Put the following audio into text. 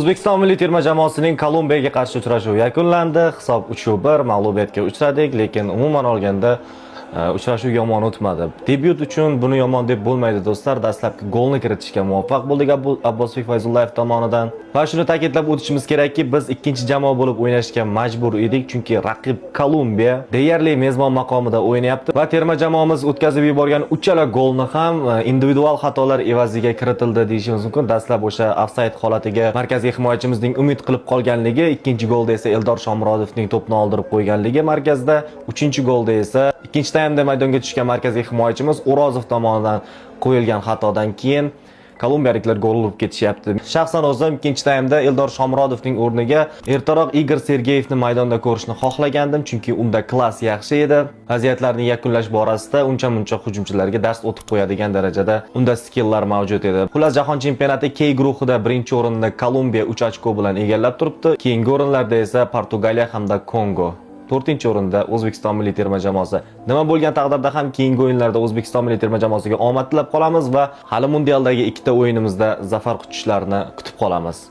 O'zbekiston milliy terma jamoasining Kolumbiyaga qarshi uchrashuvi yakunlandi. Hisob 3-1, mag'lubiyatga uchradik, lekin umuman olganda uchrashuv yomon o'tmadi. Debyut uchun buni yomon deb bo'lmaydi, do'stlar. Dastlabki golni kiritishga muvaffaq bo'ldik Abbosbek Fayzullayev tomonidan. Va shuni ta'kidlab o'tishimiz kerakki, biz ikkinchi jamoa bo'lib o'ynashga majbur edik, chunki raqib Kolumbiya deyarli mezbon maqomida o'ynayapti va terma jamoamiz o'tkazib yuborgan uchala golni ham individual xatolar evaziga kiritildi deyishimiz mumkin. Dastlab o'sha ofsayd holatiga markaziy himoyachimizning umid qilib qolganligi, ikkinchi golda esa Eldor Shomurodovning to'pni oldirib qo'yganligi markazda, uchinchi golda esa ikkinchi taymda maydonga tushgan markaziy himoyachimiz O'rozov tomonidan qo'yilgan xatodan keyin kolumbiyaliklar gol urib ketishyapti. Shaxsan o'zim ikkinchi taymda Eldor Shomurodovning o'rniga ertaroq Igor Sergeyevni maydonda ko'rishni xohlagandim, chunki unda klass yaxshi edi. Vaziyatlarni yakunlash borasida uncha-muncha hujumchilarga dars o'tib qo'yadigan darajada unda skilllar mavjud edi. Xullas, jahon chempionati K guruhida birinchi o'rinni Kolumbiya 3 ochko bilan egallab turibdi. Keyingi o'rinlarda esa Portugaliya hamda Kongo. To'rtinchi o'rinda O'zbekiston milliy terma jamoasi. Nima bo'lgan taqdirda ham keyingi o'yinlarda O'zbekiston milliy terma jamoasiga omad tilab qolamiz va hali mundialdagi ikkita o'yinimizda zafar quchishlarini kutib qolamiz.